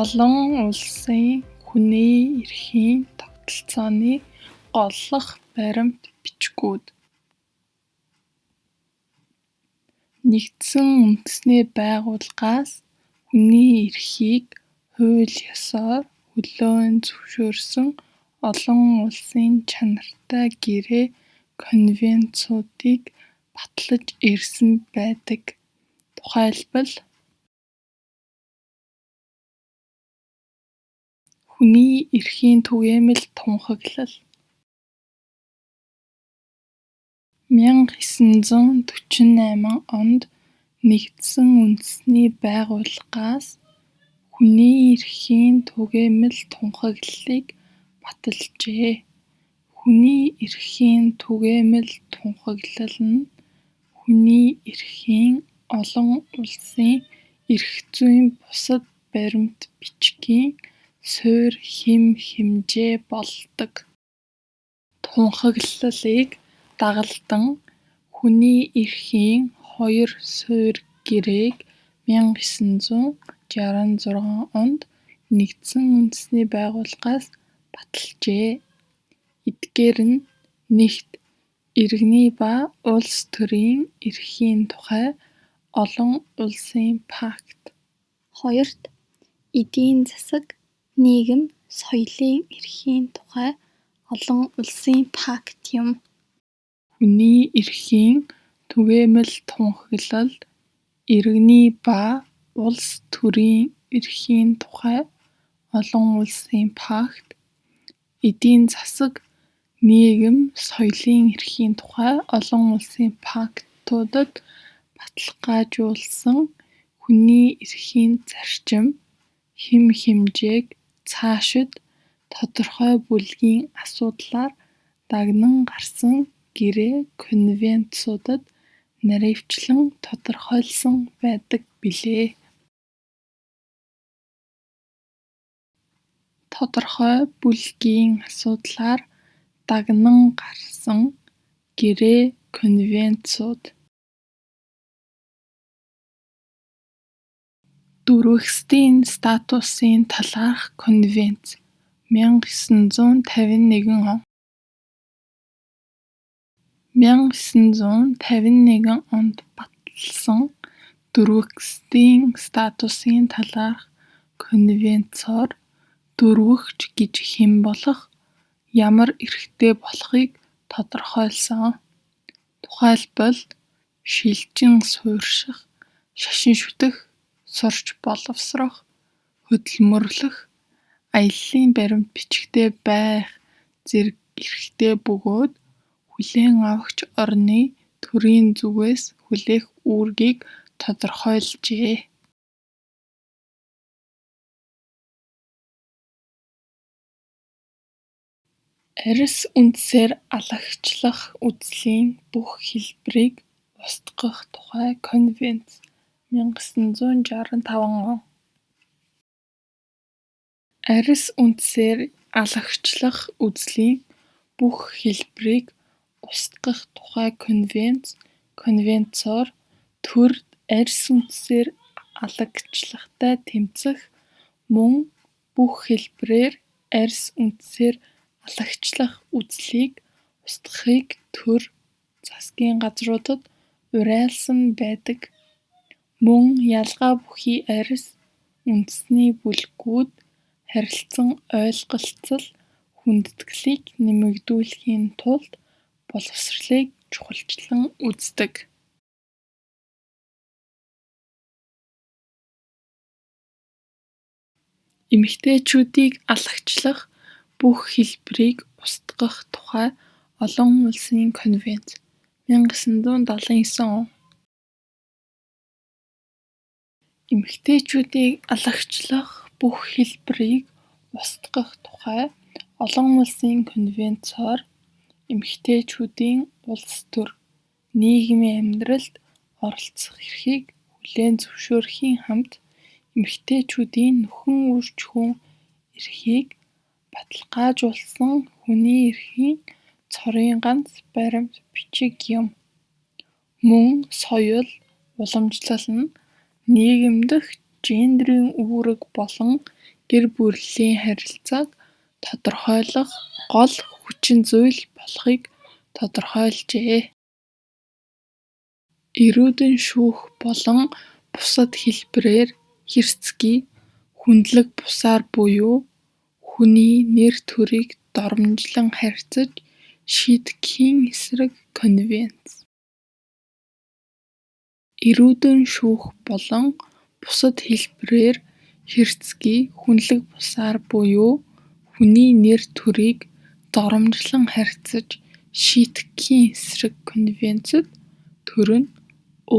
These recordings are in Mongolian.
Олон улсын хүний эрхийн тогтолцооны голлох баримт бичгүүд. Нэгдсэн Үндэсний Байгууллагаас хүний эрхийг хууль ёсоор хүлээн зөвшөөрсөн олон улсын чанартай гэрээ конвенцуудыг батлаж ирсэн байдаг. Тухайлбал Хүний эрхийн түгээмэл тунхаглал. 1948 онд Нэгдсэн Үндэсний Байгууллагаас Хүний эрхийн түгээмэл тунхаглалыг баталжээ. Хүний эрхийн түгээмэл тунхаглал нь хүний эрхийн олон улсын эрх зүйн бусад баримт бичгийн суурь хэм хэмжээ болдог. Тунхаглалыг дагалдан хүний эрхийн хоёр суурь гэрээг 1966 онд Нэгдсэн Үндэсний Байгууллагаас баталжээ. Эдгээр нь: Нэгт, Иргэний ба улс төрийн эрхийн тухай олон улсын пакт. Хоёрт, Эдийн засаг, нийгэм, соёлын эрхийн тухай олон улсын пакт юм. Хүний эрхийн түгээмэл тунхаглал, Иргэний ба улс төрийн эрхийн тухай олон улсын пакт, Эдийн засаг, нийгэм, соёлын эрхийн тухай олон улсын пактуудад баталгаажуулсан хүний эрхийн зарчим, хэм хэмжээг цаашид тодорхой бүлгийн асуудлаар дагнан гарсан гэрээ конвенцуудад нарийвчлан тодорхойлсон байдаг билээ. Тодорхой бүлгийн асуудлаар дагнан гарсан гэрээ конвенцууд. Дөрвөгсдийн статусын талаарх конвенц, 1951 он. 1951 онд баталсан Дөрвөгсдийн статусын талаарх конвенцоор дөрвөгч гэж хэн болох, ямар эрхтэй болохыг тодорхойлсон. Тухайлбал, шилжин суурьших, шашин шүтэх, сурч боловсрох, хөдөлмөрлөх, аяллын баримт бичигтэй байх зэрэг эрхтэй бөгөөд хүлээн авагч орны төрийн зүгээс хүлээх үүргийг тодорхойлжээ. Арьс үндэсээр алагчлах үзлийн бүх хэлбэрийг устгах тухай конвенц, 1965 он. Арьс үндэсээр алагчлах үзлийн бүх хэлбэрийг устгах тухай конвенц конвенцоор төр арьс үндэсээр алагчлахтай тэмцэх, мөн бүх хэлбэрээр арьс үндэсээр алагчлах үзлийг устгахыг төр засгийн газруудад уриалсан байдаг. Мөн ялгаа бүхий арьс үндэсний бүлгүүд харилцан ойлголцол, хүндэтгэлийг нэмэгдүүлэхийн тулд боловсролыг чухалчлан үздэг. Эмэгтэйчүүдийг алагчлах бүх хэлбэрийг устгах тухай олон улсын конвенц, 1979 он. Эмэгтэйчүүдийг алагчлах бүх хэлбэрийг устгах тухай олон улсын конвенцоор эмэгтэйчүүдийн улс төр, нийгмийн амьдралд оролцох эрхийг хүлээн зөвшөөрөхийн хамт эмэгтэйчүүдийн нөхөн үр чөхөөн эрхийг баталгаажуулсан хүний эрхийн цорын ганц баримт бичиг юм. Мөн соёл, уламжлал нь нийгэм дэх Гендерийн үүрэг болон гэр бүлийн харилцааг тодорхойлох гол хүчин зүйл болохыг тодорхойлжээ. Эрүүдэн шүүх болон бусад хэлбэрээр хэрцгий, хүндлэх бусаар буюу хүний нэр төрийг доромжилон харьцаж шийтгэхийн эсрэг конвенц. Эрүүдэн шүүх болон бусад хэлбэрээр хэрцгий, хүндлэх бусаар буюу хүний нэр төрийг доромжилон харьцаж шийтгэхийн эсрэг конвенцод төр нь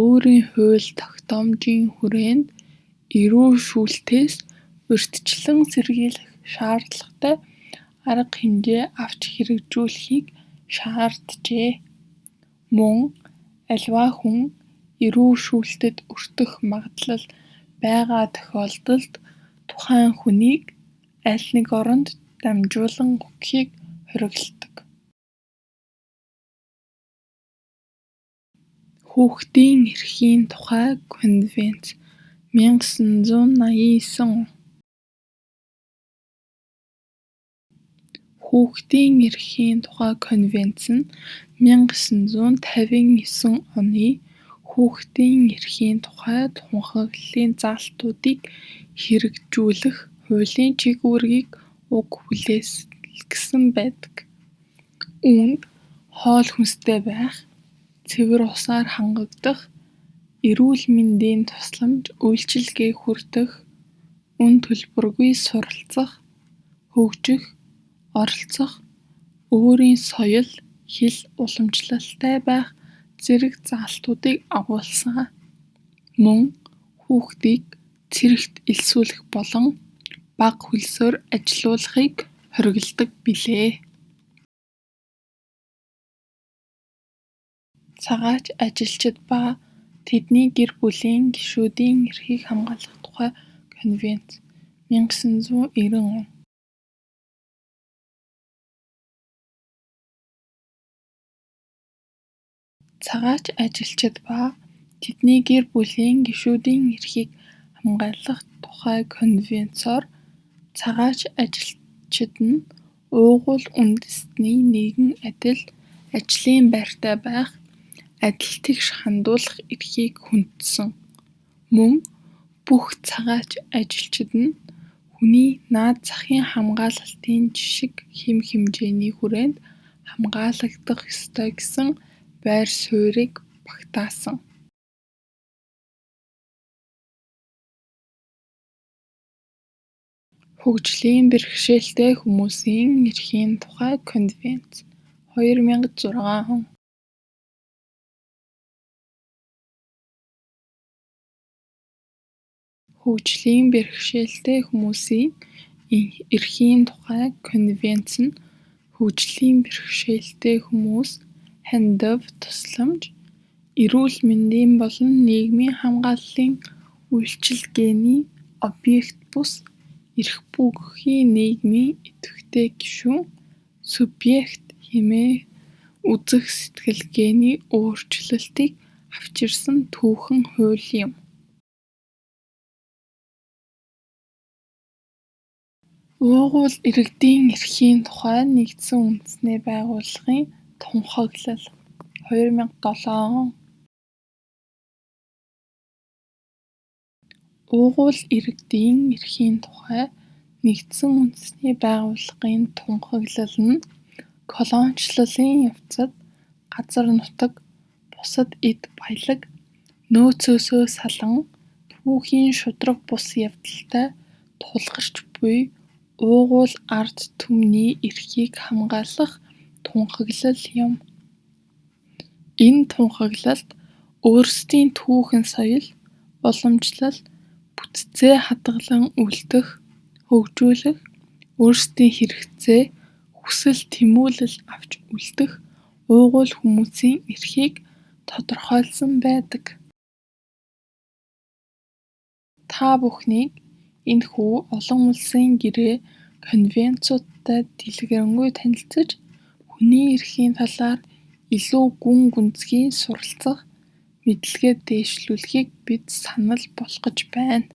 өөрийн хууль тогтоомжийн хүрээнд эрүү шүүлтээс урьдчилан сэргийлэх шаардлагатай арга хэмжээ авч хэрэгжүүлэхийг шаарджээ. Мөн аливаа хүн эрүү шүүлтэд өртөх магадлал байгаа тохиолдолд тухайн хүнийг аль нэг оронд дамжуулан өгөхийг хориглодог. Хүүхдийн эрхийн тухай конвенц, 1989 он. Хүүхдийн эрхийн тухай конвенц нь 1959 оны Хүүхдийн эрхийн тухай тунхаглалын заалтуудыг хэрэгжүүлэх хуулийн чиг үүргийг уг хүлээлгэсэн байдаг. Үүнд хоол хүнстэй байх, цэвэр усаар хангагдах, эрүүл мэндийн тусламж, үйлчилгээ хүртэх, үнэ төлбөргүй суралцах, хөгжих, оролцох, өөрийн соёл, хэл уламжлалтай байх зэрэг заалтуудыг агуулсан. Мөн хүүхдийг цэрэгт элсүүлэх болон бага хөлсөөр ажилуулахыг хориглодог билээ. Цагаач ажилчид ба тэдний гэр бүлийн гишүүдийн эрхийг хамгаалах тухай конвенц, 1990 он. Цагаач ажилчид ба тэдний гэр бүлийн гишүүдийн эрхийг хамгаалах тухай конвенцоор цагаач ажилчид нь уугуул үндэстний нэгэн адил ажлын байртай байх, адил тэгш хандуулах эрхийг хүндсэн. Мөн бүх цагаач ажилчид нь хүний наад захын хамгаалалтын жишиг хэм хэмжээний хүрээнд хамгаалагдах ёстой гэсэн байр суурийг багтаасан. Хөгжлийн бэрхшээлтэй хүмүүсийн эрхийн тухай конвенц, 2006 он. Хөгжлийн бэрхшээлтэй хүмүүсийн эрхийн тухай конвенц нь хөгжлийн бэрхшээлтэй хүмүүс хандив тусламж, эрүүл мэндийн болон нийгмийн хамгааллын үйлчилгээний объект бус эрх бүхий нийгмийн идэвхтэй гишүүн (субъект) хэмээн үзэх сэтгэлгээний өөрчлөлтийг авчирсан түүхэн хууль юм. Уугуул иргэдийн эрхийн тухай Нэгдсэн Үндэсний Байгууллагын тунхаглал, 2007 он. Уугуул иргэдийн эрхийн тухай Нэгдсэн Үндэсний Байгууллагын тунхаглал нь колоничлолын явцад газар нутаг, бусад эд баялаг, нөөцөөсөө салан түүхийн шударга бус явдалтай тулгарч буй уугуул ард түмний эрхийг хамгаалах тунхаглал юм. Энэ тунхаглалд өөрсдийн түүхэн соёл, уламжлал, бүтцээ хадгалан үлдэх, хөгжүүлэх, өөрсдийн хэрэгцээ, хүсэл тэмүүлэл авч үлдэх уугуул хүмүүсийн эрхийг тодорхойлсон байдаг. Та бүхнийг энэхүү олон улсын гэрээ конвенцуудтай дэлгэрэнгүй танилцаж, хүний эрхийн талаар илүү гүн гүнзгий суралцах, мэдлэгээ дэвшлүүлэхийг бид санал болгож байна.